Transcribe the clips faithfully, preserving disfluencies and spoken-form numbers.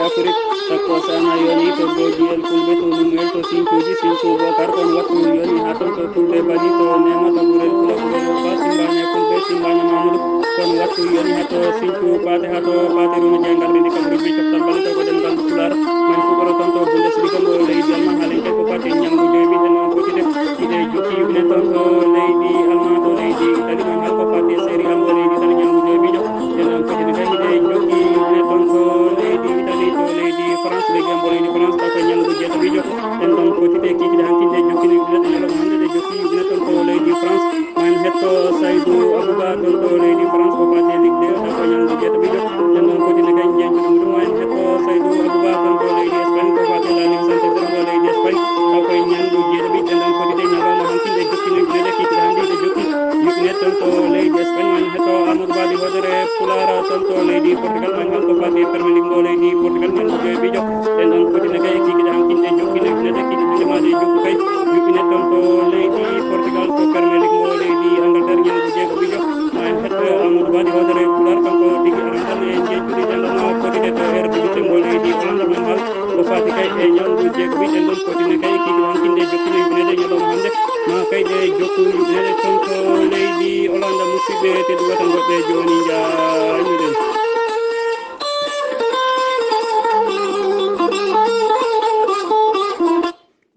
Afrik, sakko sana yoni to Gojiyel Fulɓe to Lumel to Sincuuji, Sincu Bokar kon wattu yoni haa ton to Fulɓe Bali to Nema to Burel Kula Kula Yoga, Simbane Fulɓe, Simbane Mamudu kon wattu yoni haa to Sincu Pate, haa to Pate Ruma Jay ngarɗi ndi kam rugby coftal bali to ko ɗemngal Pulaar. Man fukoro ton to Bundesliga mbo leydi Alman, haalin kay ko fati ñalngu joyi ɓiɗɗo non fotide. Hiɗe jokki yuɓɓine ton to leydi Alman, to leydi Itali, man hal ko fati Serie A mbo leydi Itali ñalngu joyi ɓiɗɗo. Nden non fotide kay hiɗe jokki yuɓɓine ton to leydi Itali, to leydi France, leydi mbo leydi France, taw ko ñalngu jeetaɓijo. Nden non fotide kikiɗe hanki ɗe jokki no yuɓɓine ɗe ñalawma hannde, ɗe jokki yuɓɓine ton to leydi France. Man hetto Saydou Abouba ton to leydi France ko fati Ligue deux, taw ko ñalngu jeetaɓijo. Nden non fotide kay jeñcuɗo muɗum, man hetto Saydou Abouba ton to leydi Espagne ko fati La Ligue Santander mo leydi Espagne, taw koye ñalngu jeetaɓi. Nden non fotide ñalawma hanki ɗe jokki no yuɓɓine ɗe kikiɗe hanki ɗe jokki yuɓɓine ton to leydi Espagne. Man hetto Amadou Badi Hodere Pulara ton to leydi Portugal, man hal ko fati Premier League mo leydi Portugal ñalngu joyi ɓiɗɗo. Nden non fotide kay kikiɗe hanki ɗe jokki no yuɓɓine ɗe kikiɗe hanki ma ɗe jokku kay yuɓɓine ton to leydi Portugal, to Premier League mo leydi Angleterre ñalngu jeego ɓiɗɗo. Ma en hetto Amadou Badi Hodere Pular, kanko tigi aran tan e jeñcuɗi ɗen ɗon fotide to R D B T mo leydi Hollande, man hal ko fati kay e ñalngu jeego ɓiɗɗo. Nden non fotide kay kikiɗe hanki ɗe jokki no yuɓɓine ɗe ñalawma hannde. Ma kay ɗe jokku yuɓɓine ton to leydi Hollande, musidɓe tedduɓe tan goɗɗe jooni njaañuɗen.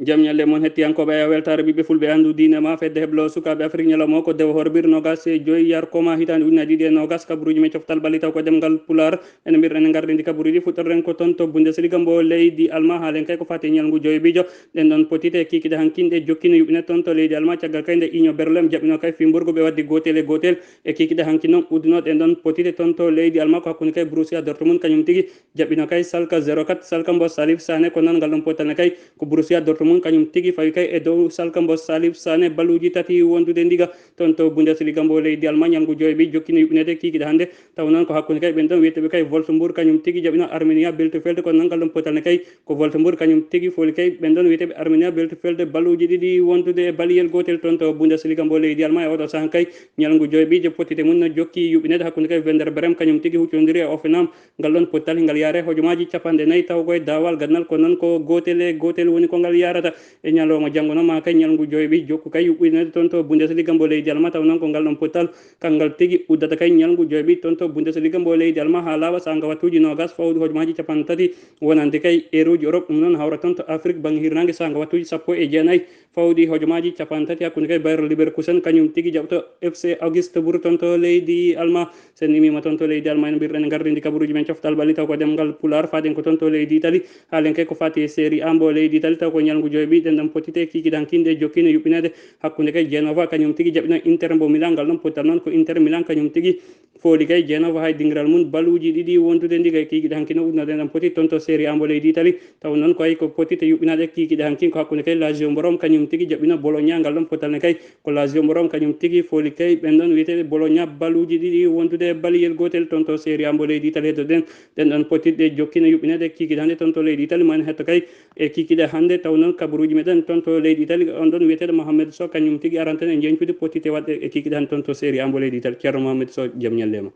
Jam ñalle mon hettiyankooɓe e weltaare ɓiɓɓe fulɓe anndu diine ma fedde heblo sukaaɓe Afrik ñalawma o ko dewo horbir nogas e joyi yar koma hitaande ujunaaji ɗiɗi e nogas, kabaruuji men coftal ɓalli taw ko ɗemngal Pulaar. Ene mbirɗen e ngarɗi ndi kabaruuji fuɗɗorɗen ko toon to Bundesliga mbo leydi Alma, haalen kay ko fati e ñalngu joyi ɓijo. Ɗen ɗon potite e kikiɗe hankin ɗe jokkino yuɓɓine toon to leydi Alma, caggal kay nde Union Berlin jaɓɓino kay fimburgo ɓe waddi gootel e gootel. E kikiɗe hankin noon udduno ɗen ɗon potite toon to leydi Alma ko hakkunde kay Borussia Dortmund kañum tigi jaɓɓino kay Salka zéro quatre, Salka mbo Salif Sané, ko noon ngal ɗon pottal ne kay ko Borussia Dortmund kañum tigi fawi kay e dow Salka mbo Salif Sané, balluuji tati wondude ndiga toon to Bundesliga mbo leydi Alma, ñalngu joyi ɓi jokkino yuɓɓineede kikiɗe hannde. Taw noon ko hakkunde kay ɓen ɗon wiyeteeɓe kay Wolfsburg kañum tigi jaɓɓino Arminia Bielefeld, ko noon ngal ɗon pottal ne kay ko Wolfsburg kañum tigi fooli kay ɓen ɗon wiyeteeɓe Arminia Bielefeld, balluuji ɗiɗi wondude e baliyel gootel toon to Bundesliga mbo leydi Alma. E oɗo sahaa kay ñalngu joyi ɓi potite mum no jokki yuɓɓineede hakkunde kay Werder Bremen kañum tigi huccondiri e Hoffenheim. Ngal ɗon pottal hingal yaare hojomaaji capanɗe nayi taw koye daawal gandal, ko noon ko gootel e gootel woni ko ngal yarata. E ñalawma janngo noon ma kay ñalngu joyi ɓi jokku kay yuɓɓineede toon to Bundesliga mbo leydi Alma, taw noon ko ngal ɗon pottal kangal tigi uddata kay ñalngu joyi ɓi toon to Bundesliga mbo leydi Alma haa laaɓa saanga wattuuji noogas fawdu hojomaaji capanɗe tati wonande kay eruuji Europe, ɗum noon hawra toon to Afrique bannge hirnaange saanga wattuuji sappo e jeenayi. Fawdi hojomaaji capanɗe tati hakkunde kay Bayer Leverkusen kañum tigi jaɓto F C Augsburg toon to leydi Alma. Sen imima toon to leydi Alma en mbirɗen ngardi ndi kabaruuji men coftal ɓalli taw ko ɗemngal Pulaar faaden ko toon to leydi Itali. Haalen kay ko fati e Serie A mbo leydi Itali taw ko ñalngu joyi ɓi ɗen ɗon potite kikiɗe hankin ɗe jokkino yuɓɓineede hakkunde kay Genova kañum tigi jaɓɓino Inter mbo Milan, ngal ɗon pottal noon ko Inter Milan kañum tigi fooli kay Genova hay dingiral mum baluuji ɗiɗi wondude ndiga kikiɗe hankin no udduno ɗen ɗon poti toon to Serie A mbo leydi Itali. Taw noon ko hay ko potite yuɓɓinaade kikiɗe hankin ko hakkunde kay Lazio mbo Rome kañum tigi jaɓɓino Bologna, ngal ɗon pottal ne kay ko Lazio mbo Rome kañum tigi fooli kay ɓen ɗon wiyeteeɓe Bologna baluuji ɗiɗi wondude e baliyel gootel toon to Serie A mbo leydi Itali. Heddo ɗen ɗen ɗon potitɗe jokkino yuɓɓineede kikiɗe hannde toon to leydi Itali, ma en hetto kay e kikiɗe hannde. Taw noon kabaruuji meɗen toon to leydi Itali, on ɗon wiyeteeɗo Mohamed Sow kañum tigi aranten e njeñcude potite waɗɗe e kikiɗe hannde toon to Serie A mbo leydi Itali. Ceerno Mohamed Sow, jam ñalle ma.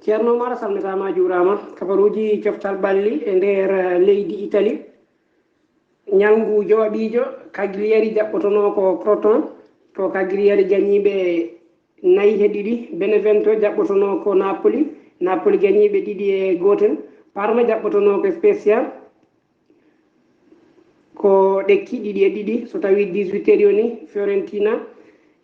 Ceerno Oumar, salmitaama, juuraama. Kabaruuji coftal ɓalli e nder, eh, leydi Itali. Ñalngu jowaɓiijo, Cagliari jaɓɓotonoo ko Crotone, to Cagliari gañiiɓe nayi he ɗiɗi. Benevento jaɓɓotonoo ko Napoli, Napoli gañiiɓe ɗiɗi e gootel. Parma jaɓɓotonoo ko Spezia, ko ɗekki ɗiɗi e ɗiɗi. So tawii dix-huit heures yoni, Fiorentina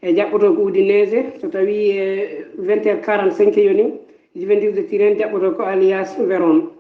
e jaɓɓotoo ko Udinese. So tawii, eh, vingt heures quarante-cinq yoni, Juventus de Turin jaɓɓotoo ko Hellas Verona.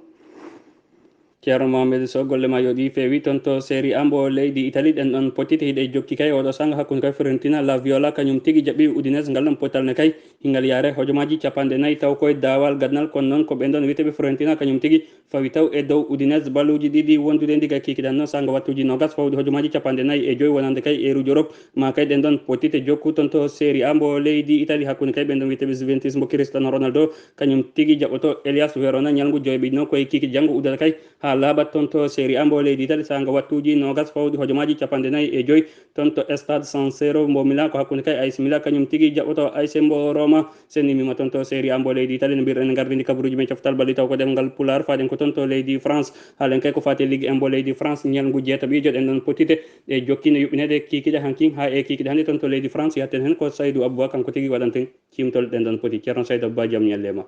Ceerno Mohamed Sow, golle ma yooɗi feewi. Toon to Serie A mbo leydi Itali, ɗen ɗon potite hiɗe jokki kay oɗo saanga hakkunde kay Fiorentina, La Viola kañum tigi jaɓɓi Udinese, ngal ɗon pottal ne kay hingal yaare hojomaaji capanɗe nayi taw koye daawal gandal, kono noon ko ɓen ɗon wiyeteeɓe Fiorentina kañum tigi fawi taw e dow Udinese balluuji ɗiɗi wondude ndiga kikiɗe hannde noon saanga wattuuji noogas fawde hojomaaji capanɗe nayi e joyi wonande kay eruuji Europe. Ma kay ɗen ɗon potite jokku toon to Serie A mbo leydi Itali hakkunde kay ɓen ɗon wiyeteeɓe Juventus mbo Cristiano Ronaldo kañum tigi jaɓɓoto Hellas Verona ñalngu joyi ɓiɗɗo noon koye kikiɗe janngo uddata kay haa laaɓa toon to Serie A mbo leydi Itali saanga wattuuji noogas fawde hojomaaji capanɗe nayi e joyi toon to Stade San Siro mbo Milan, ko hakkunde kay A C Milan kañum tigi jaɓɓoto A C mbo Roma. Sen immima toon to Serie A mbo leydi Italie, no mbiyruɗen en gardini kabaruuji men coftal ɓalli taw ko ɗemngal Pulaar, faaɗen ko toon to leydi France. Haalen kay ko faati e Ligue un mbo leydi France, ñalngu jeetaɓiijo ɗen ɗon pottite ɗe jokki no yuɓɓineede kiikiiɗe hanki haa e kiikiiɗe hannde toon to leydi France. Yatten heen ko Saydou Abouba, kanko tigi waɗanten ciimtol ɗen ɗon poti. Ceerno Saydou Abouba, jam ñalle ma.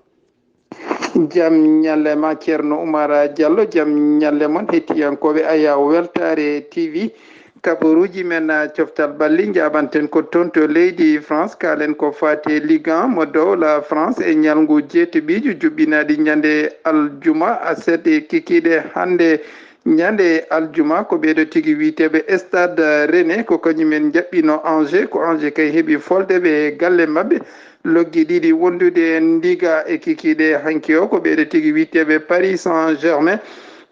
Jam ñalle ma, Ceerno Oumar Diallo, jam ñalle mon hettiyankooɓe Aya Weltaare T V. Kabaruuji men, ah, coftal ɓalli njaabanten ko toon to leydi France. Kaalen ko faati e Ligue un mo dowla France e ñalngu jeetaɓiijo juɓɓinaaɗi ñande aljuma, aset e kikiiɗe hannde ñande aljuma. Ko ɓeeɗo tigi wiyeteeɓe Stade Rennais, ko kañumen njaɓɓino Angers, ko Angers kay heɓi folde ɓe galle maɓɓe. Loggi ɗiɗi wondude ndiga e kikiiɗe hanki o, ko ɓeeɗo tigi wiyeteeɓe Paris Saint-Germain,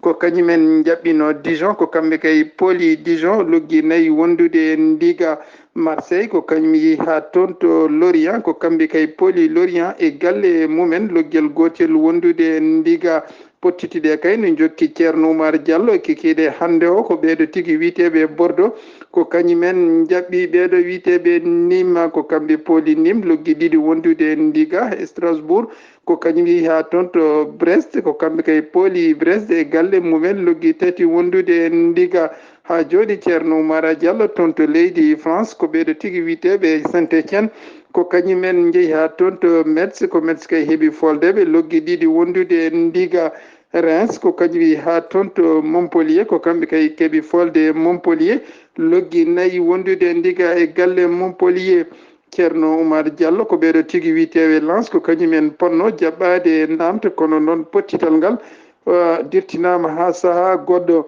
ko kañumen njaɓɓino Dijon, ko kamɓe kay pooli Dijon. Loggi nayi wondude ndiga Marseille, ko kañum yehi haa toon to Lorient, ko kamɓe kay pooli Lorient e galle mumen. Loggel gootel wondude ndiga pottiti ɗe kay no jokki Ceerno Oumar Diallo e kikiiɗe hannde o, ko ɓeeɗo tigi wiyeteeɓe Bordeaux, ko kañumen njaɓɓi ɓeeɗo wiyeteeɓe Nîmes, ko kamɓe pooli Nîmes. Loggi ɗiɗi wondude ndiga e Strasbourg, ko kañum yehi haa toon to Brest, ko kamɓe kay pooli Brest e galle mumen. Loggi tati wondude ndiga haa jooni, Ceerno Oumar Diallo, toon to leydi France, ko ɓeeɗo tigi wiyeteeɓe Saint-Étienne, ko kañumen njehi haa toon to Metz, ko Metz kay heɓi folde ɓe. Loggi ɗiɗi wondude ndiga Reims, ko kañum yehi haa toon to Montpellier, ko kamɓe kay keɓi folde Montpellier. Loggi nayi wondude ndiga e galle Montpellier, Ceerno Oumar Diallo, ko ɓeeɗo tigi wiyeteeɓe Lens, ko kañumen ponno jaɓɓaade Nantes, kono noon pottital ngal, ah, dirtinaama haa sahaa goɗɗo.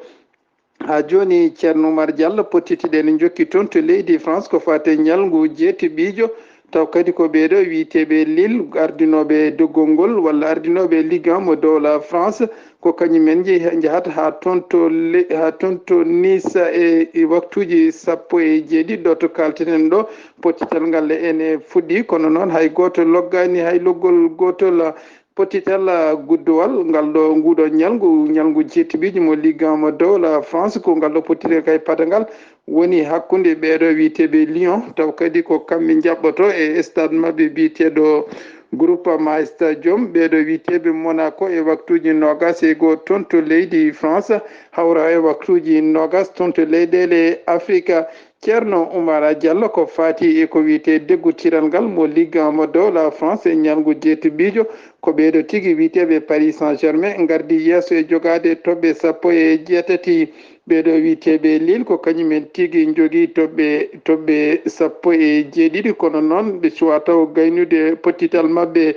Haa jooni, Ceerno Oumar Diallo, pottiti ɗe ne njokki toon to leydi France, ko faati e ñalngu jeetaɓiijo, taw kadi ko ɓeeɗo wiyeteeɓe Lille, ardinooɓe doggol ngol walla ardinooɓe Ligue un mo dowla France, ko kañumen njehi-, njahata haa toon to le-, haa toon to Nice e, e waktuuji sappo e jeeɗiɗi ɗo to kaalten-ɗen ɗo. Pottital ngal ene fuɗɗi, kono noon hay gooto loggaani, hay loggol gootol pottital, ah, guddowal ngal ɗo, nguuɗo ñalngu, ñalngu jeetaɓiijo mo Ligue un mo dowla France, ko ngal ɗo pottital kay padangal woni hakkunde ɓeeɗo wiyeteeɓe Lyon, taw kadi ko kamɓe njaɓɓoto e stade maɓɓe biyeteeɗo Groupama Stadium. Ɓeeɗo wiyeteeɓe Monaco e waktuuji noogas e goo toon to leydi France, hawra e waktuuji noogas toon to leyɗeele Afrika. Ceerno Oumar Diallo, ko faati e ko wiyetee deggotiral ngal mo Ligue un mo dowla France e ñalngu jeetaɓiijo, ko ɓeeɗo tigi wiyeteeɓe Paris Saint-Germain ngardi yeeso e jogaade toɓɓe sappo e jeetati. Ɓeeɗo wiyeteeɓe Lille, ko kañumen tigi njogii toɓɓe, toɓɓe sappo e jeeɗiɗi, kono noon ɓe cuwaa taw gaynude pottital maɓɓe.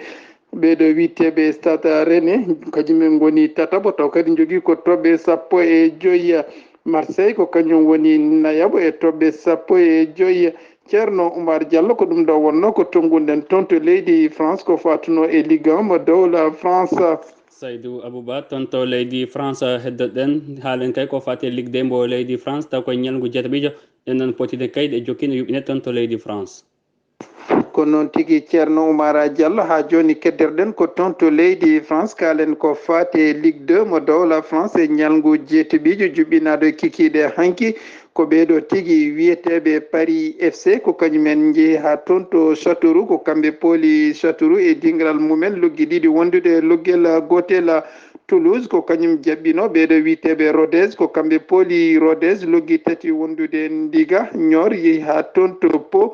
Ɓeeɗo wiyeteeɓe Stade Rennais, kañumen ngoni tataɓo, taw kadi njogii ko toɓɓe sappo e joyi. Marseille ko kañum woni nayaɓo e toɓɓe sappo e joyi. Ceerno Oumar Diallo, ko ɗum ɗo wonnoo ko tonnguɗen toon to leydi France, ko fatunoo e Ligue un mo dowla France. Saydou Abouba, toon to leydi France heddoɗen. Haalen kay ko faati e Ligue deux mbo leydi France, taw ko e ñalngu jeetaɓiijo ɗen ɗon pottital kay ɗe jokki no yuɓɓine toon to leydi France. Ko noon tigi, Ceerno Oumar Diallo. Haa jooni keddirɗen ko toon to leydi France, kaalen ko faati e Ligue deux mo dowla France e ñalngu jeetaɓiijo juɓɓinaaɗo e kikiiɗe hanki. Ko ɓeeɗo tigi wiyeteeɓe Paris F C, ko kañumen njehi haa toon to Châteauroux, ko kamɓe pooli Châteauroux e dingiral mumen, loggi ɗiɗi wondude loggel gootel. Toulouse ko kañum jaɓɓino ɓeeɗo wiyeteeɓe Rodez, ko kamɓe pooli Rodez, loggi tati wondude ndiga. Niort yehi haa toon to Pau,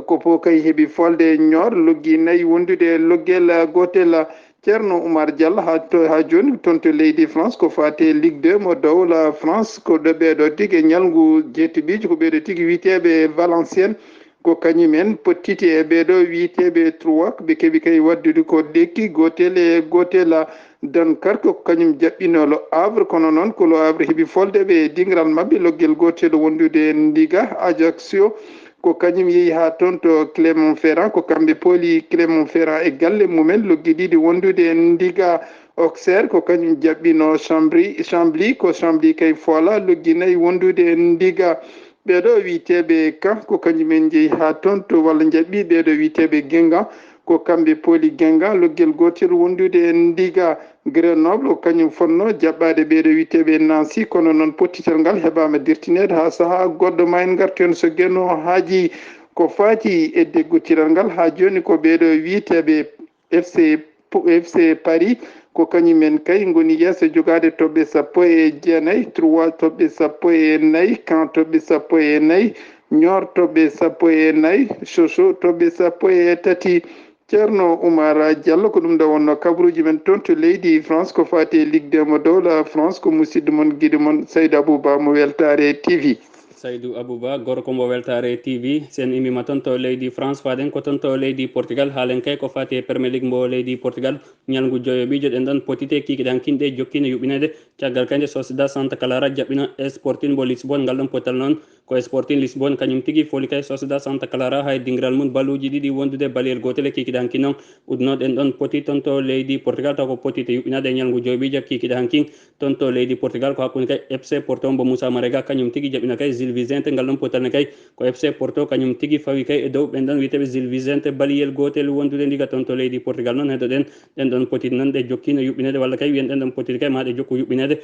ko Pau kay heɓi folde Niort, loggi nayi wondude loggel gootel. Ceerno Oumar Diallo, haa to, haa jooni toon to leydi France, ko faati e Ligue deux mo dowla France, ko ɗo ɓeeɗo tigi e ñalngu jeetaɓiijo, ko ɓeeɗo tigi wiyeteeɓe Valenciennes, ko kañum en pottiti e ɓeeɗo wiyeteeɓe trois, ɓe keɓi kay waɗdude ko lekki gootel e gootel. Dunkerque ko kañum jaɓɓino Le Havre, kono noon ko Le Havre heɓi folde ɓe e dingiral maɓɓe, loggel gootel wondude ndiga. Ajaccio ko kañum yehi haa toon to Clermont-Ferrand, ko kamɓe pooli Clermont-Ferrand e galle mumen, loggi ɗiɗi wondude ndiga. Auxerre ko kañum jaɓɓino Chambry, Chambly, ko Chambly kay foola, loggi nayi wondude ndiga. Ɓeeɗo wiyeteeɓe Caen, ko kañum en njehi haa toon to, walla njaɓɓi ɓeeɗo wiyeteeɓe Guingamp, ko kamɓe pooli Guingamp, loggel gootel wondude ndiga. Grenoble ko kañum fotnoo jaɓɓaade ɓeeɗo wiyeteeɓe Nancy, kono noon pottital ngal heɓaama dirtineede haa sahaa goɗɗo. Ma en ngartu heen so Geno Haaji Ko faati e deggotiral ngal, haa jooni ko ɓeeɗo wiyeteeɓe F C, F C Paris, ko kañum en kay ngoni yeeso jogaade toɓɓe sappo e jeenayi, trois toɓɓe sappo e nayi, Caen toɓɓe sappo e nayi, Niort toɓɓe sappo e nayi, Sochaux toɓɓe sappo e tati. Ceerno Oumar Diallo, ko ɗum ɗo wonnoo kabaruuji men toon to leydi France, ko faati e Ligue des mo dowla France, ko musidɗo mon, giɗo mon, Saydou Abouba mo Weltaare T V. Saydou Abouba, gorko mo Weltaare T V, sen immima toon to leydi France, faaden ko toon to leydi Portugal, haalen kay ko faati e Premier League mbo leydi Portugal, ñalngu joyo ɓiijo ɗen ɗon potite kikiɗe hankin ɗe jokkiino yuɓɓineede, caggal kay nde Sociedad Santa Clara jaɓɓino Sporting mbo Lisbon, ngal ɗon potal noon ko Sporting Lisbon, kañum tigi fooli kay Sociedad Santa Clara hay dingiral mum baluuji ɗiɗi wondude baliyel gootel e kikiɗe hankin noon, udduno ɗen ɗon poti toon to leydi Portugal, taw ko potite yuɓɓinaade e ñalngu joyo ɓiijo kikiɗe hankin. Toon to leydi Portugal ko hakkunde kay F C Porto mbo Moussa Marega, kañum tigi jaɓɓino kay Gil Vicente, ngal ɗon potal ne kay ko F C Porto kañum tigi fawi kay e dow ɓen ɗon wiyeteeɓe Gil Vicente baliyel gootel wondude ndiga toon to leydi Portugal. Noon heddoɗen ɗen ɗon poti noon ɗe jokkiino yuɓɓineede, walla kay wiyen ɗen ɗon poti kay ma ɗe jokku yuɓɓineede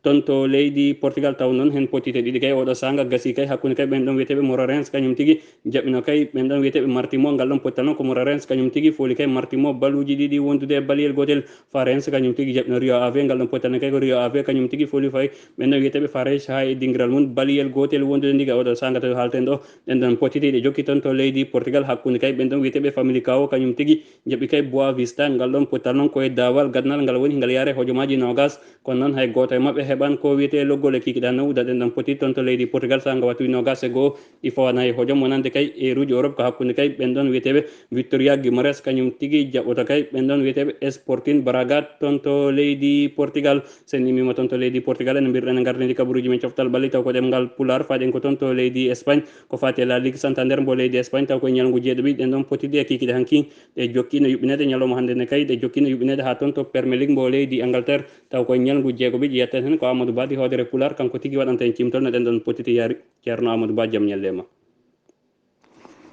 toon to leydi Portugal. Taw noon heen potite ɗiɗi kay oɗo saanga gasi kay hakkunde kay ɓen ɗon wiyeteeɓe Moreirense kañum tigi jaɓɓino kay ɓen ɗon wiyeteeɓe Martimo, ngal ɗon pottal noon ko Moreirense kañum tigi fooli kay Martimo baluuji ɗiɗi wondude e baliyel gootel. Farense kañum tigi jaɓɓino Rio Ave, ngal ɗon pottal noon kay ko Rio Ave kañum tigi fooli fay ɓen ɗon wiyeteeɓe Farense haa e dingiral mum baliyel gootel wondude ndiga oɗo saanga tawi haalten ɗo. Ɗen ɗon potite ɗe jokki toon to leydi Portugal hakkunde kay ɓen ɗon wiyeteeɓe Famalicão kañum tigi jaɓɓi kay Boa Vista, ngal ɗon pottal noon ko e daawal gadanal ngal woni ngal yaare hojomaaji noogas. Kono noon hay gooto e maɓɓe heɓan ko wiyetee loggol e kikiɗe hanno uddaɗen ɗon poti toon to leydi Portugal, saanga wattuuji noogas e goo ɗi fawana hay hojom wonande kay eeruuji Europe ko hakkunde kay ɓen ɗon wiyeteeɓe Victoria Guimarães kañum tigi jaɓɓoto kay ɓen ɗon wiyeteeɓe Sporting Braga toon to leydi Portugal. Sen immima toon to leydi Portugal, en mbirɗen en ngardini kabaruuji men coftal ɓalli taw ko ɗemngal Pulaar, faaɗen ko toon to leydi Espagne, ko faati e La Ligue Santander mbo leydi Espagne, taw ko e ñalngu jeeɗiɓi ɗen ɗon pottiɗi e kikiɗe hanki. Ɗe jokkiino yuɓɓineede ñalawma hannde ne kay, ɗe jokkiino yuɓɓineede haa toon to Premier League mbo leydi Angleterre, taw ko e ñalngu jeegoɓijo. Yetten heen ko Amadou Ba di hoodere Pulaar, kanko tigi waɗanta en cimtol no ɗen ɗon pottiɗi yaari. Ceerno Amadou Ba, jam ñalle ma.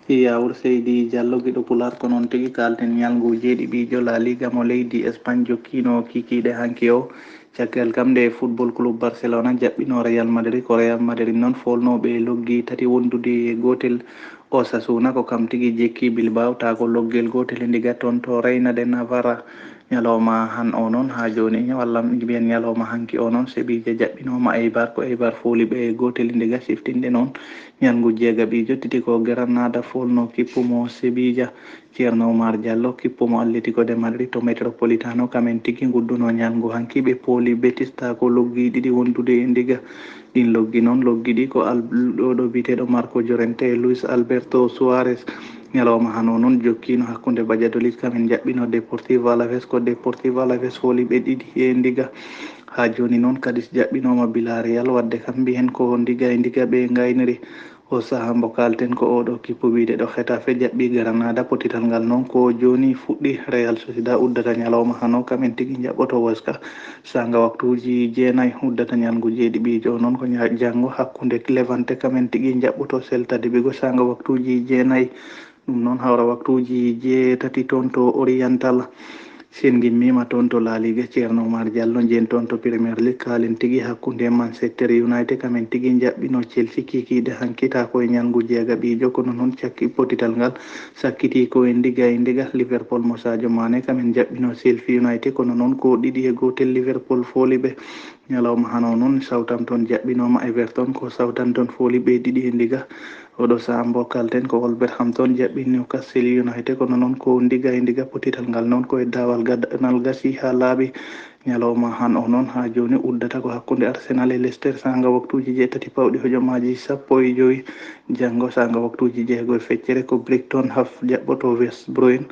Yawur Seydi Diallo, giɗo Pulaar, ko noon tigi kaalten ñalngu jeeɗiɓijo La Liga mo leydi Espagne jokkiino kikiiɗe hanki o. Caggal kam nde Football Club Barcelona jaɓɓino Real Madrid, ko Real Madrid noon foolnooɓe loggi tati wondude e gootel Osasuna, ko kam tigi jekki Bilbao, taa ko loggel gootel e ndiga toon to Reina de Navarra. Ñalawma han o noon haa jooni, walla mbiyen ñalawma hanki o noon, Sevilla jaɓɓinooma Eibar, ko Eibar fooli ɓe e gootel e ndiga. Siftinɗe noon, ñalngu jeegaɓijo titi ko Granada foolno kippu mo Sevilla. Ceerno Oumar Diallo, kippu mo Atlético de Madrid to Metropolitano, kamen tigi ngudduno ñalngu hanki, ɓe pooli Betis, taa ko loggi ɗiɗi wondude e ndiga. Ɗin loggi noon, loggi ɗi ko al-, ɗo, ɗo biyeteeɗo Marco Llorente e Luis Alberto Suarez. Ñalawma hano noon jokkiino hakkunde Valladolid, kamen jaɓɓino Deportivo Alaves, ko Deportivo Alaves fooli ɓe ɗiɗi e ndiga. Haa jooni noon, Cadiz jaɓɓinooma Villarreal, wadde kam mbiyen ko ndiga e ndiga ɓe ngayniri. O sahaa mbo kaalten ko oɗo kippu wiyde ɗo Getafe jaɓɓi Granada. Pottital ngal noon ko jooni fuɗɗi. Real Sociedad uddata ñalawma hano, kamen tigi jaɓɓoto Huesca saanga waktuuji jeenayi. Uddata ñalngu jeeɗiɓijo o noon ko ña-, janngo hakkunde Levante, kamen tigi jaɓɓoto Celta de Vigo saanga waktuuji jeenayi. Ɗum noon hawra waktuuji jeetati toon to Oriental. Sen ngimmiima toon to La Liga, Ceerno Oumar Diallo, njen toon to Premier League, kaalen tigi hakkunde Manchester United, kamen tigi njaɓɓino Chelsea kikiiɗe hanki, taa ko e ñalngu jeegaɓijo, kono noon cakki pottital ngal sakkitii ko e ndiga e ndiga. Liverpool mo Sadio Mane, kamen njaɓɓino Sheffield United, kono noon ko ɗiɗi e gootel Liverpool fooli ɓe. Ñalawma hano noon, Southampton jaɓɓinooma Everton, ko Southampton fooli ɓe ɗiɗi e ndiga. Oɗo sahaa mbo kaalten ko Wolverhampton jaɓɓi Newcastle United, kono noon ko ndiga e ndiga. Pottital ngal noon ko e daawal gadanal gasi haa laaɓi. Ñalawma han o noon haa jooni uddata ko hakkunde Arsenal e Leicester saanga waktuuji jeetati pawɗi hojomaaji sappo e jowi. Janngo saanga waktuuji jeego e feccere ko Brighton Hove jaɓɓoto West Brom.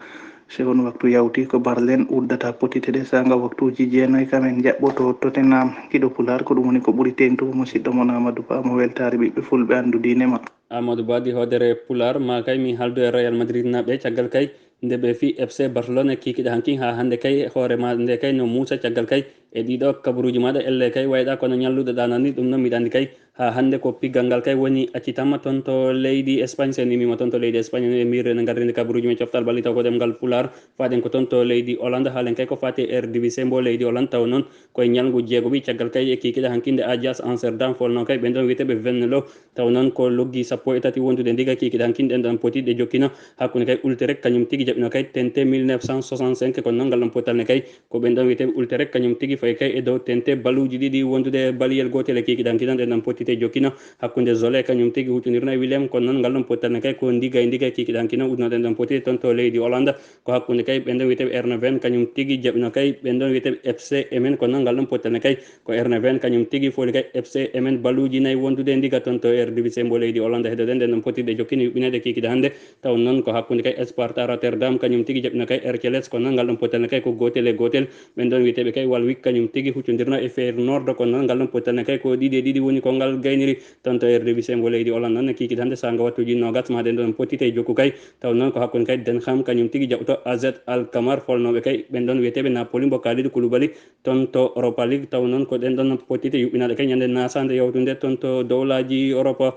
Si on waktu yawti ko Barlen uddata pottitte ɗe saanga waktuuji jeenayi, kamen jaɓɓoto Tottenham. Giɗo Pulaar, ko ɗum woni ko ɓuri teeŋtude musidɗo mon Amadou Ba mo weltaare ɓiɓɓe fulɓe anndu diine ma. Amadou Ba di hoodere Pulaar, ma kay mi haaldu e Real Madrid naaɓe caggal kay nde ɓe fii F C Barcelone kikiiɗe hanki haa hannde kay hoore ma nde kay no muusa caggal kay E ɗiɗo kabaruuji maaɗa, ellee kay wayɗa kono ñalluɗo ɗaanani. Ɗum noon mbiɗa anndi kay haa hannde ko piggal ngal kay woni accitaama toon to leydi Espagne. So en immiima toon to leydi Espagne, en emirre no ngarrinde kabaruuji men coftal balli taw ko ɗemngal Pulaar. Faaɗen ko toon to leydi Hollande, haalen kay ko faati e R D V C mbo leydi Hollande. Taw noon koye ñalngu jeegoɓi caggal kay e kikiɗe hankinde Ajax Amsterdam folno kay ɓen ɗon wiyeteeɓe Venlo. Taw noon ko loggi sappo e tati wondude ndiga kikiɗe hankinde ɗen ɗon poti ɗe jokkino hakkunde kay Utrecht, kañum tigi jaɓino kay T N T mille neuf cent soixante-cinq. Kono noon ngal ɗon pottal ne kay ko ɓen ɗon wiyeteeɓe Utrecht, kañum tigi fayi kay e dow T N T baluuji ɗiɗi wondude baliyel gootel e kikiɗe hankinde ɗen ɗon poti ɗe jokkino hakkunde Zoley, kañum tigi huccondirno e Willem. Kono noon ngal ɗon pottal ne kay ko ndiga e ndiga kikiɗe hankinde udno ɗen ɗon poti toon to leydi Hollande. Ko hakkunde kay ɓen ɗon wiyeteeɓe Eindhoven, kañum tigi jaɓino kay ɓen ɗon wiyeteeɓe F C Emmen. Kono noon ngal ɗon pottal ne kay ko Eindhoven, kañum tigi fooli kay F C Emmen baluuji nayi wondude ndiga toon to R D V C mbo leydi Hollande. Heɗoɗen ɗen ɗon poti ɗe jokkino yuɓɓineede kikiɗe hannde. Taw noon ko hakkunde kay Sparta Rotterdam, kañum tigi jaɓino kay Heracles. Kono noon ngal ɗon pottal ne kay ko gootel e gootel. Ɓen ɗon wiyeteeɓe kay Waalwijk, kañum tigi huccondirno e Feyenoord. Kono noon ngal ɗon pottal ne kay ko ɗiɗi e ɗiɗi woni ko ngal gayniri. Toon to R D V C mbo leydi Hollande noon, kikiɗe hannde saanga wattuuji noogas ma ɗen ɗon poti tawi jokku kay. Taw noon ko hakkunde kay Den Haag, kañum tigi jaɓoto A Z Alkmaar folnooɓe kay ɓen ɗon wiyeteeɓe Napoli mbo Kalidou Koulibaly toon to Europa League. Taw noon ko ɗen ɗon poti tawi yuɓɓinaaɗe kay ñande nasaande yawtunde toon to dowlaaji Europa.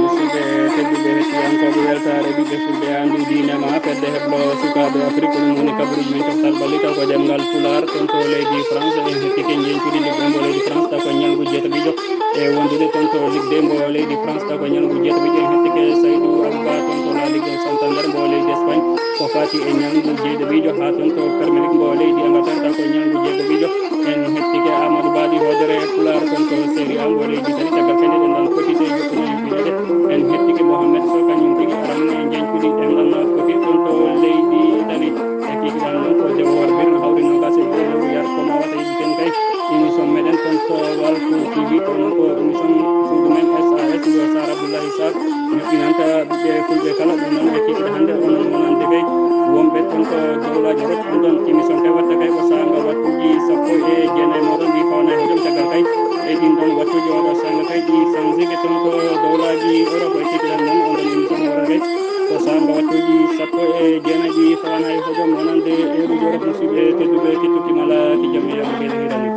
Musidɓe tedduɓe, hettiyankooɓe weltaare ɓiɓɓe fulɓe, anndu diine ma fedde heblo sukaaɓe Afrik, ɗum woni kabaruuji men coftal balli taw ko ɗemngal Pulaar. Toon to leydi France, en hettike njeñcudi ligge mbo leydi France taw ko ñalngu jeetaɓiijo e wondude toon to ligde mbo leydi France taw ko ñalngu jeetaɓiijo. En hettike Saydou Abba toon to La Ligue Santander mbo leydi Espagne, ko faati e ñalngu jeeɗiɗaɓiijo. Haa toon to Premier League mbo leydi Angleterre taw ko ñalngu jeegoɓiijo. En hettike Amadou Badi hoodere Pulaar toon to Serie A mbo leydi Italie. Caggal kadi ɗen ɗon poti tawi jokkude yuɓɓineede. En hettike Mohamed Sow, kañum tigi arani e njeñcudi ɗen ɗon poti toon to leydi Italie. E kikiɗe am noon ko Debbo Warbir no hawri noogas e go'o lewru yar ko mawata yiɗi ken kay. Émission meɗen toon to Walfu T V, ko noon ko émission suudu men S A S ngo Sar Abdoulaye Sarr yuɓɓinanta ɓiɓɓe fulɓe kala. Ɗum noon e kikiɗe hannde onon wonande kay wonɓe toon to dowlaaji Europe. Ɗum ɗon émission kay watta kay ko saanga wattuuji sappo e jeenayi mooɗon ɗi fawana e hojom. Caggal kay e ɗin ɗon wattuuji oɗo saanga kay ɗi sansike toon to dowlaaji Europe. E kikiɗe am noon on ɗon émission waɗa kay ko saanga wattuuji sappo e jeenayi ɗi fawana e hojom wonande e ruujo Europe. Musidɓe tedduɓe, kettuki mala ki jam e yam ɓe hirani.